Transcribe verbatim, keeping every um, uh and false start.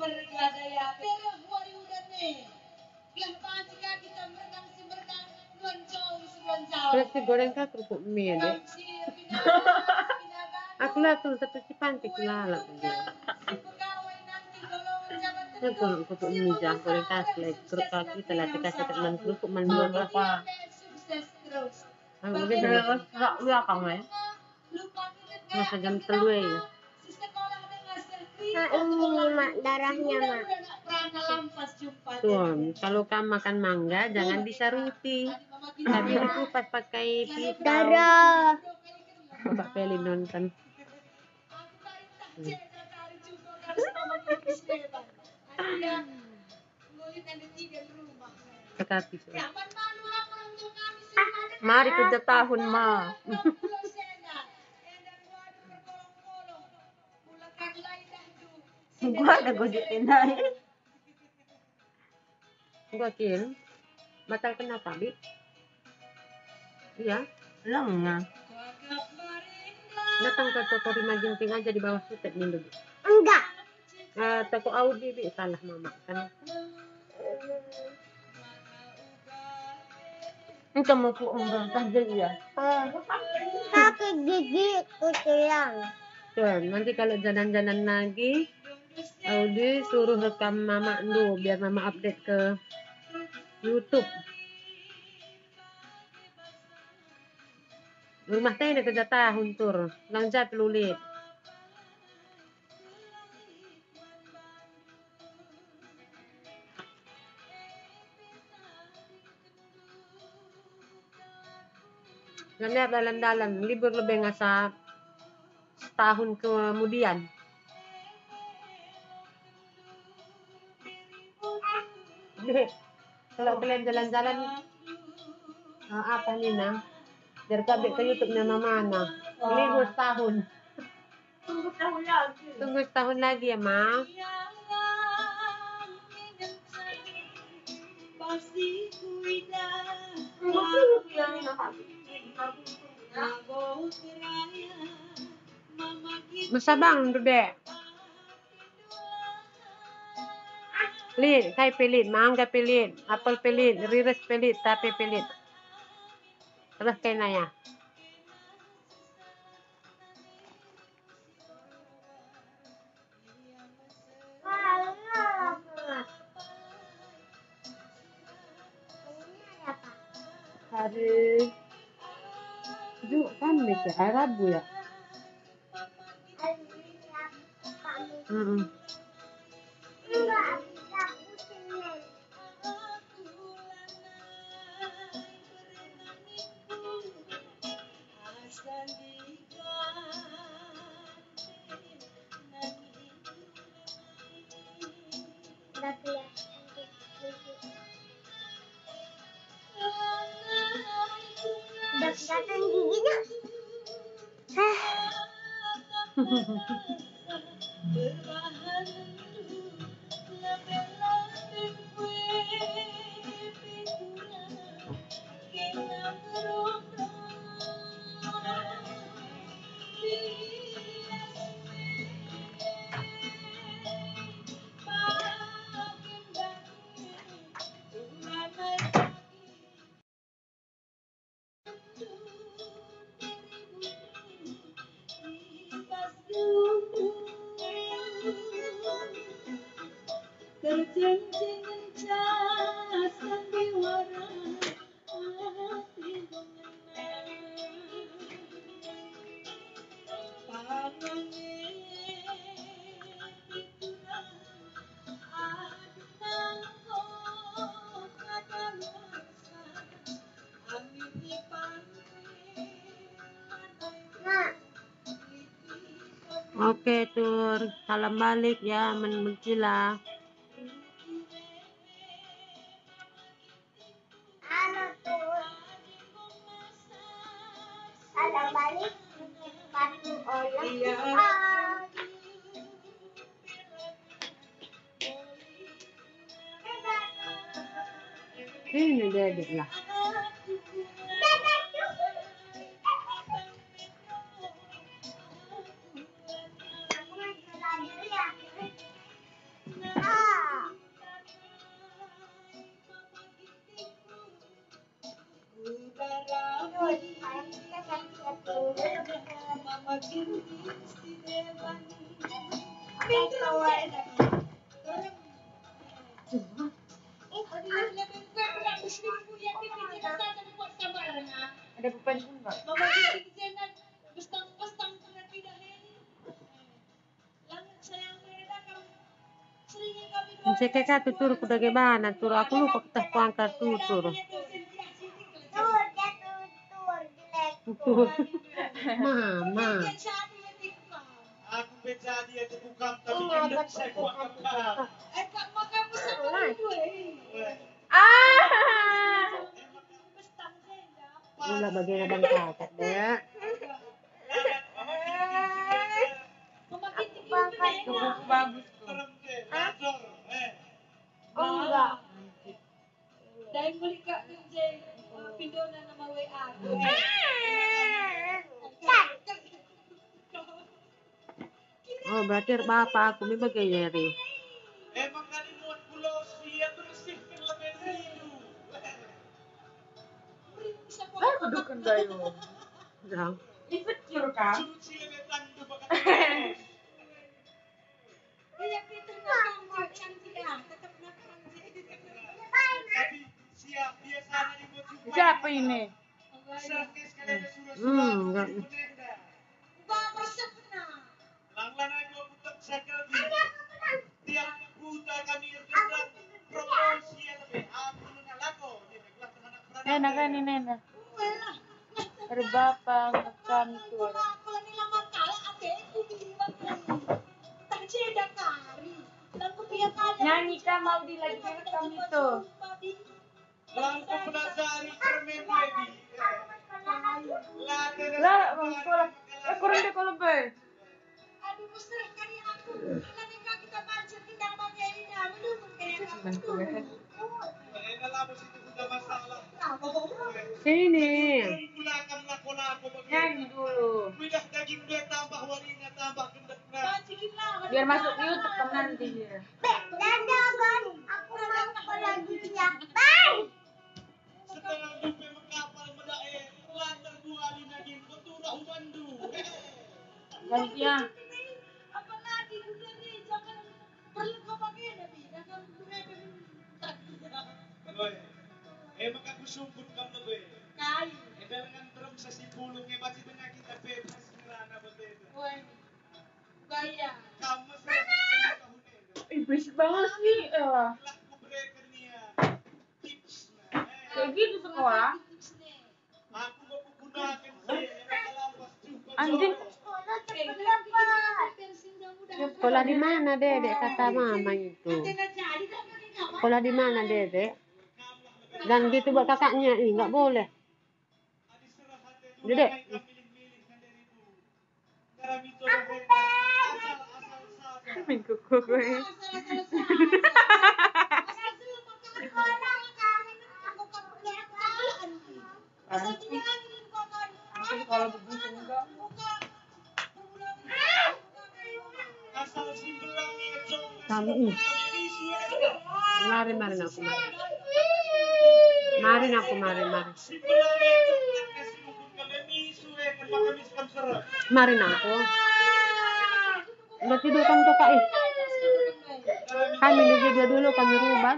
Bergadaya, bereh wari udan e. Gelah banci ka kita merenang si merenang, nuan jauh si nuan jauh. Terus si goreng ka kerupuk mie, Dek. Kam si erpindah, erpindah. Aku lah tuh, tapi si panci ku lalap, Dek. Si pegawai nanti golongan jabatan. Nah, kalau kerupuk mie, jangan goreng kasih, lah, kerupuk kasih, kita latih kasih, teman kerupuk, man dua, Pak. Sukses terus. Aku udah. Terus, rak, rak, kamu, ya. Masa jam telu ya? Nah, ini mak darahnya, mak. Tuh, kalau kamu makan mangga, jangan disaruti. Tapi dikupas pakai pisau. Darah. Coba Peli nonton. Hmm. Sekapi. Mari kerja tahun, Ma. Gua ada gojek tenda. Gua kin. Batal kenapa, Bi? Iya. Lenga. Datang ke toko Rima Ginting aja di bawah Sutet, Bi. Enggak. Eh, toko Audi, Bi, salah Mama kan. Engkau mau ku unggal saja, iya. Eh, sakit gigi ku tulang. Tuh, nanti kalau jalan-jalan lagi, Audi suruh rekam Mama dulu, biar Mama update ke YouTube. Rumah tene kerja tahun tur, lang jat pelulit. Ngeliat dalan-dalan, libur lebih ngasa setahun kemudian. Dek, kalau kalian jalan-jalan, eh, apa, Nina? Biar kabek ke YouTube-nya Mamana. Libur setahun. Tunggu tahun lagi. Tunggu setahun lagi ya, Ma. Masa bang, Dek. Lit, kai pe lit, mangga pe lit, apel pe lit, rires pe lit, tape pe lit. Terus kena ya. Hari Jumat kan, Miss, ya? Hari Rabu, ya? Mm-mm. Udah kelihatan giginya. Hah. Oke, Tur. Salam balik ya, men begila. Anu, Tur. Salam balik, sepatu olah. Ini dedek lah. Ada beban pun, Mbak. Enceke ka tutur ku dage bana, tutur aku lupa ketah kuangkat tutur. Tutur. Mama. Aku pe jadi ate ku kam, tapi gendek saya kuakap kam. Ah. Ula bagena bang kakak, dek. Bagus tuh. Oh, enggak. Dai mulik kak kerja, pindona nama W A. Oh, berarti bapa aku mi bage Yeri. Emang kali muat pulau sia bersihken lebe dulu. Eh, keduken dayo. Dang. Ipecur, kan? Cuci lebe tandu bakat. Iya, Peter, makan, Cang, tidak. Tetap makan. Tapi siap, biasanya dibuat supaya siapa ini? Hmm, enggak. Enak kan ini, enak. Erbapang, kantor. Nyanyi kan mau di lagi rekam itu. Langkung pelajari permen baby. Lah, bang, sekolah. Eh, kurang deh kalau be. Aduh, mesra kali aku. Kita kita pancet kita pakai ini, dah. Belum kayak kamu. Sini. Nyanyi dulu. Biar masuk YouTube kan nanti dia. Bek, dada, Bang. Aku mau sekolah dulu ya. Bye. Setengah dupe mekapal medae, lantar dua di nagin, beturah ubandu. Gantian. Apalagi udah nih, jangan perlu kau pakai, Nabi. Jangan gue minta. Oi. Eh, maka aku sungkun kam lebe. Kai. Eh, dengan terem sesi pulung, eh, baci tengah kita bebas ngerana betul. Oi. Gaya. Kamu sih, tahun ini. Ih, berisik banget sih. Eh. Lah, aku breaker nih ya. Kayak gitu sekolah. Anjing. Sekolah di mana, Dedek? Kata mama itu. Sekolah di mana, Dedek? Dan gitu buat kakaknya, ih, nggak boleh. Dedek. Main kuku gue. Kalau begitu enggak. Kamu, ih. Mari, mari, aku mari. Mari, aku mari, mari. Mari, aku. Udah tidur kamu tuh, Kak, ih. Kami dulu, dia dulu, kami rubah.